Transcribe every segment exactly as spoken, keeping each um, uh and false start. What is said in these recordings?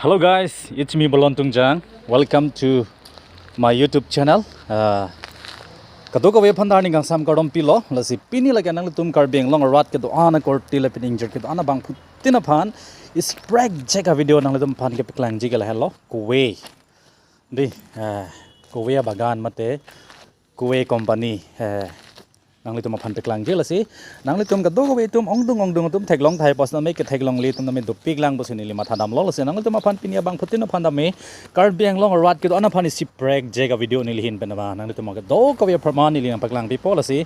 Hello guys, it's me Bolon Tungjang. Welcome to my YouTube channel. Uh, kadokave aphan arni kangsam kardom pilo. Lasi pini lake nanglitum Karbi Anglong arat kedo-an akorte lapen ingjir kedo-an abangphutin aphan isprek jek a-video nanglitum aphan kepaklangji ke lahenlo. Kove. Dei, uh, kove abagan mate kove company, eh, nanglitum aphan paklangji lasi. Nanglitum kadokave atum ongdung ongdung atum theklong thai pos name ketheklongle atum name dopik lang pusi neli mathadamlo lasi. Nanglitum aphan pini abangphutin aphan tame Karbi Anglong arat kedo-an aphan isprek jek a-video neli ahin pen ba nanglitum kadokave apharman neli nangpaklang pipo lasi.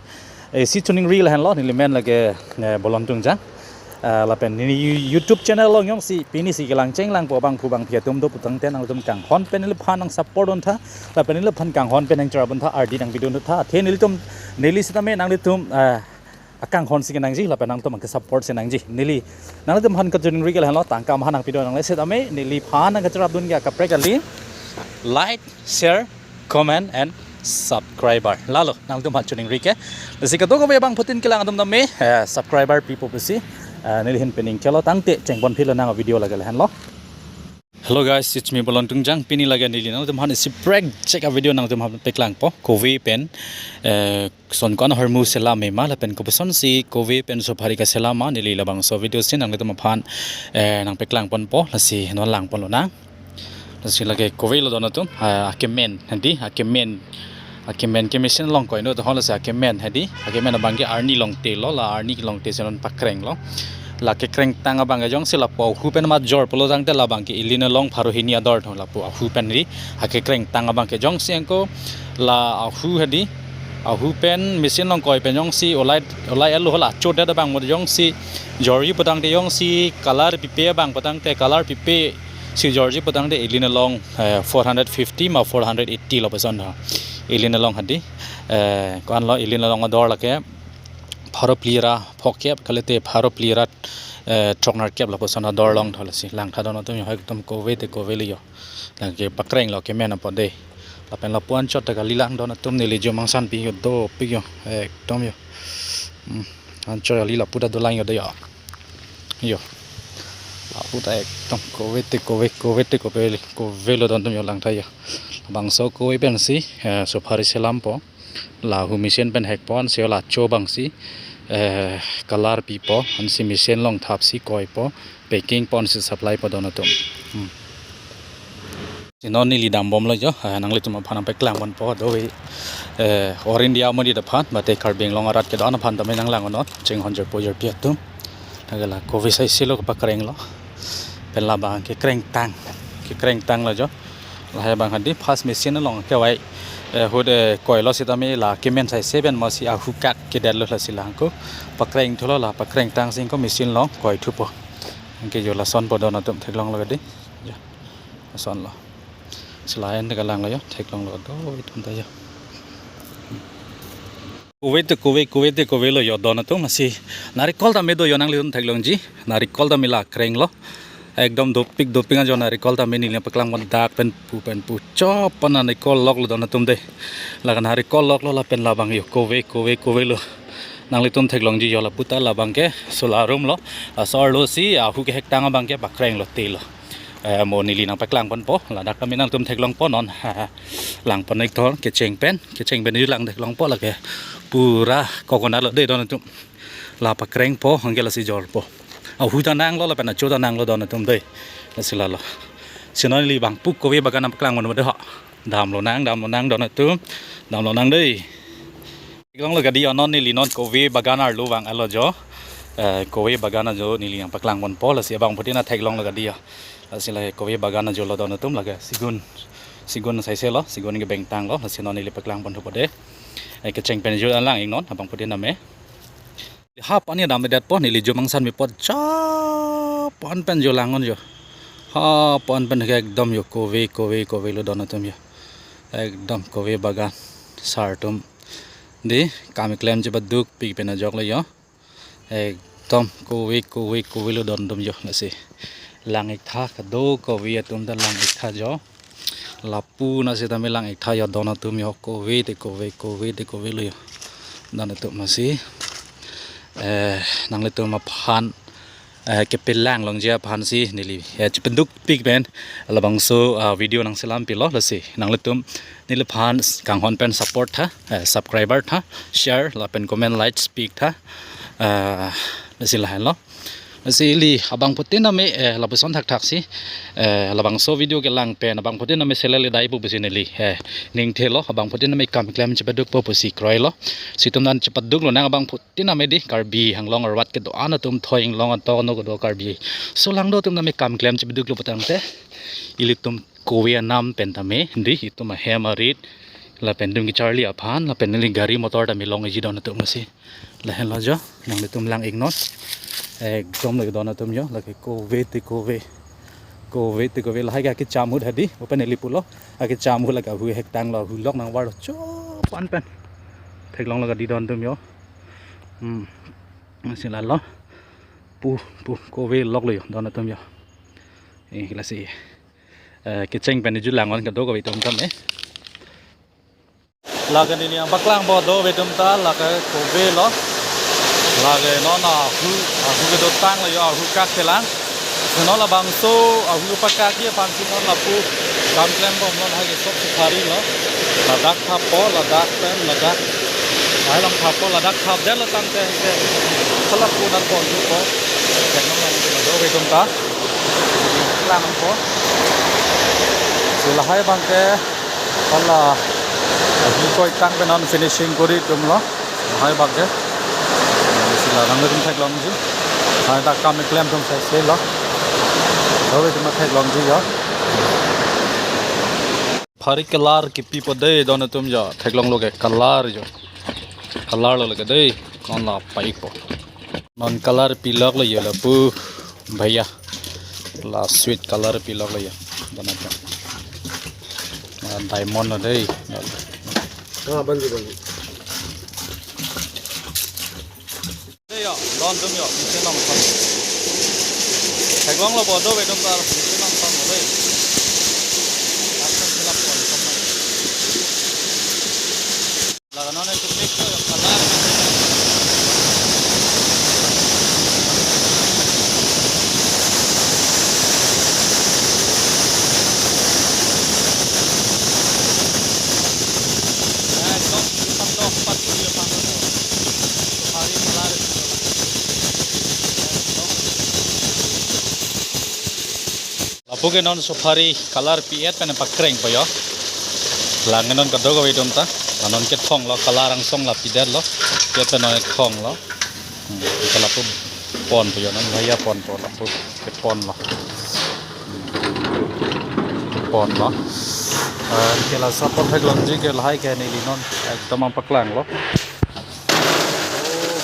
Eh, isi choningri lahenlo, neli men lake, eh, Bolon Tungjang. Ah, lapen neli You-, YouTube channel along jongsi pini si kelang chenglangpo abangphu bangphi atum do putangte nanglitum kanghon pen neliphan nang support duntha. Lapen neliphan kanghon pen nangcherap duntha, ardi nangpi duntha. Athe nelitum, neli sitame nanglitum, ah, akanghon si kenangji lapen nangtum ke support si nangji. Neli nanglitum aphan kachoningri ke lahenlo, tangka maha nangpi dun nangle sitame neliphan nangkacherap dun ke kaprek kali. Like, share, comment and subscriber. Lalo, nanglitum aphan choningri ke. Lasi kadokave abangphutin kelang atum tame, eh, subscriber pipo pusi, eh, neli ahin pen ning kelo tangte chengpon philo nang a-video lake lahenlo. Hello guys, it's me Bolon Tungjang. Pini lake neli nanglitum aphan isprek jek a-video nanglitum aphan paklangpo. Kove pen, eh, son ko-an ahormu selam ma lapen kopusonsi kove pen sophari kaselam ma neli labangso video si nanglitum aphan, eh, nangpaklangponpo lasi non langponlonang. Lasi lake kove lo don atum, ah, akemen hedi, akemen, akemen ke machine along koi no to hon lasi akemen hedi, akemen abangke arni along telo, la arni along te si non pakrenglo. La kekrengtang abangke jongsi lapu ahu pen major pulo tangte labangke ili nelong pharo hini ador tho lapu ahu pen ri, akekrengtang abangke jongsi anke la ahu hedi, ahu pen machine along koi pen jongsi olai, olai elo la chodet abang mo jongsi jorji putangte jongsi color pipe abang putangte color pipe si jorji putangte ili nelong, eh, four hundred fifty ma four hundred eighty lo peson tho. Ili nelong hedi, eh, ko-an lo ili nelong ador lake pharo phli ra phokep kalite pharo phli ra, eh, throknerkep lapuson ador long tho lasi. Langtha don atum yo, ekdom kove te kove lo yo. Lake pakrenglo kemen apot dei. Lapen lapu anchot ta kali lang don atum neli jo mangsan pi yo dopik yo. Ekdom yo. Hmm. Anchot kali lapu ta dolang yo dei yo. Yo. Lapu ta ekdom kove te kove, kove te kove, kove lo don atum yo langtha yo. Bangso kove pensi, eh, sophari selampo. La ahu machine pen hekpon si la cho abangsi, eh, color pipo, ansi machine along thapsi koipo, packing ponsi supply po don atum. Hmm. Si non neli dambomlo jo, eh, nanglitum aphan nangpaklangponpo, do, eh, All India amonit aphan, mate Karbi Anglong arat kedo-an aphan tame nanglang non, chinghon jirpo jirpi atum. Lake la kove sai silo pakrenglo. Pen labang kekrengtang. Kekrengtanglo jo. Lahai abang hedi first machine along kevai, eh, ahut, eh, koilo sitame la kemen sai seven mo si ahu kak kedetlo lasi lang ko. Pakreng thulo la pakrengtang si anke machine along koi thupo. Anke jo lasonpo don atum theklonglo hedi. Jo. Lasonlo. Si lain te kalanglo jo. Theklonglo do itum ta jo. Kove te kove, kove te kove lo jo don atum lasi. Narikol tame do jo nanglitum theklongji. Narikol tame la krenglo. Ekdom dopik dopik ajo narikol tame neli nangpaklangpon dak pen pu pen pu chop pen narikol loklo don atum dei. Lake narikol loklo lapen labang jo kove kove kove lo. Nanglitum theklongji jo lapu ta labangke solar room lo. Laso arlo si ahu kehektang abangke pakrenglo telo. Eh, mo neli nangpaklangponpo, ladak tame nangtum theklongpo non. Langpon ik thor, kecheng pen, kecheng pen ilang theklongpo lake. Pura coconut lo dei don atum. La pakrengpo, anke lasi jorpo. Ahu ta nanglo, lapen acho ta nanglo don atum dei. Lasi lalo. Si non neli bangphu kove bagan nangpaklangpon dei ho. Damlonang, damlonang don atum. Damlonang dei. Theklonglo hedi yo non neli non kove bagan arlo vanglo jo. Eh, kove bagan ajo neli nangpaklangponpo lasi abangphutin theklonglo hedi yo. Lasi la kove bagan ajo lo don atum lake sigun. Sigun sai selo, sigun kebengtanglo, lasi non neli paklangpon thupo dei. Eh, kecheng pen jo lang ik non, abangphutin tame. Hap ani damdetpo neli jo mangsan mepot chap an pen jo lang non jo. Hap an pen ke ekdom jo kove, kove, kove lo don atum jo. Ekdom kove bagan sar atum. Dei, kam klemji baduk pik pen ajoklo jo. Ekdom kove, kove, kove lo don atum jo lasi. Lang ik tha kadokave atum ta lang ik tha jo. Lapu na sitame lang ik tha jo don atum jo kove te kove, kove te kove lo jo. Don atum lasi. Eh, nanglitum aphan eh, kepelang longji aphansi neli, eh, chependuk pik pen labangso, ah, video nangselam pilo. Lasi nanglitum neliphan kanghon pen support tha, eh, subscriber tha, share lapen comment, likes pik tha. Ah, lasi lahenlo. Lasi ili abangphutin tame, eh, lapuson thakthak si, eh, labangso video kelang pen abangphutin tame selele dai pu pusi neli, eh, ningthelo, abangphutin tame kam klem chepadukpo pusi kroilo. Situm dan chepaduk lonang abangphutin tame di, Karbi Anglong arat kedo-an atum, thoi Anglong ato ano kedo Karbi aso lang do atum tame kam klem chepaduklo putangte, ilitum kove anam pen tame di, itum ahem arit lapen itum kecharli aphan lapen neli gari motor tame longji don atum si. Lahenlo jo, nanglitum lang-iknon. Ekdom lake don atum jo, lake kove te kove. Kove te kove, lahai ke akecham ahut hadi, open eli pulo. Akecham ahut lake ahu hektanglo, ahu lok nangvarlo chopan pen. Theklonglo kadi don atum jo. Hmm. Lasi lalo. Pu, pu, kove loklo jo, don atum jo. Eh, lasi. Eh, kecheng pen iju lang-on kadokave atum tame. Lake neli nangpaklangpo dove atum ta, lake kove lo. Lake non ahu, ahu kedotanglo jo, ahu kak kelang. Si non labangso ahu pakakji aphansi non lapu kam klembom, non hai ke sop suphari lo. Ladak thappo, ladak pen, ladak. Hai lang thappo, ladak thapdetlo tangte, ke. Kala pu nat pon thupo. Ke non lang dove atum ta. Klangpo. Si lahai abangke hala ahi koi tang pen non finishing kori atumlo. Lahai abangke. Si la nanglitum theklongji. Hai ta kam klem atum saisai lo. Dove atum theklongji jo. Phari color kepipo dei don atum jo. Theklonglo ke color jo. Color lo lake dei. Non la paikpo. Non color piloklo jo lapu. Bhaiya. La sweet color piloklo jo. Don atum. Ah, diamond lo dei. Ah, banji, banji. Dei jo, don atum jo, machine nangthom. Theklonglo bo dove atum ta, machine nangthom dei. Action silap pon, thom nang. Laga non itu mix lo jo, color. Ekdom, empat, empat, empat, empat. Hari color. Lapu ke non suphari color pi-et pen pakrengpo jo. Lang non kadokave atum ta. La non kethonglo, color angsong la pidetlo. Pi-et pen non kethonglo. Hmm, ke lapu ponpo jo, non bhaiya ponpo lapu keponlo. Ponlo. Eh, ke la support theklongji ke lahai ke neli non ekdom nangpaklanglo. Oh,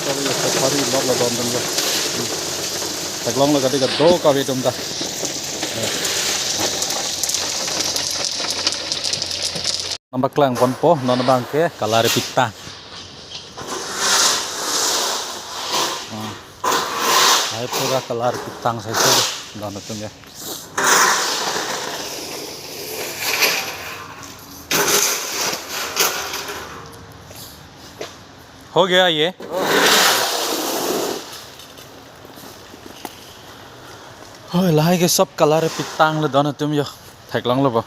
kali ya, suphari lok la don atum jo. Theklonglo kadi kadokave atum ta. Nangpaklang ponpo, non abangke color pitang. Ah. Hai pura color pitang saisai don atum jo. Ho gaya ye? Hoi, lahai ke sob color pitanglo don atum jo. Theklonglo bo.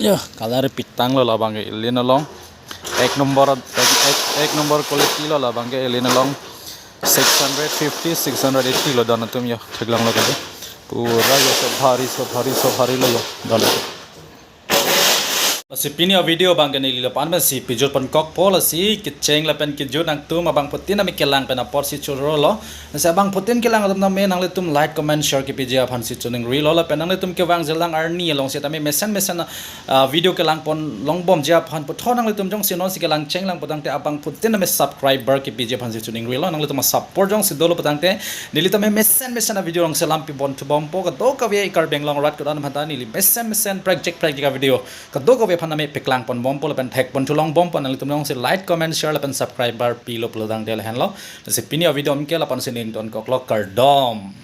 Jo, color pitanglo labang ke elin along. Ek number, ek, ek, ek number quality lo labang ke elin along. Six hundred fifty, six hundred eighty lo don atum jo. Theklonglo kali. Pura jo sob bhari, sob bhari, sob bhari lo jo don atum. Lasi pini a-video abang ke neli lapu-an pensi pejut ponkokpo, lasi kecheng lapen kejut nangtum abangphutin tame kelang pen apor si chorolo. Lasi abangphutin kelang atum tame nanglitum like, comment, share kepeji aphan si choningrilo, lapen nanglitum kevang jilang arni along setame mesen mesen, ah, video kelang pon longbomji aphan puthot nanglitum jongsi nonsi kelang chenglang putangte abangphutin tame subscriber kepeji aphan si choningrilo. Nanglitum a-support jongsi dolo putangte neli tame mesen mesen a-video along selam pibom thubompo, kadokave Karbi Anglong arat kedo-an aphanta neli mesen mesen prekjek prekjek a-video kadokave aphan tame paklang ponbompo lapen thek pon thulongbompo. Nanglitum jongsi like, comment, share lapen subscriber pilo pulotangte lahenlo. Lasi pini a-video anke la-an si neli ingtonkoklo, kardom.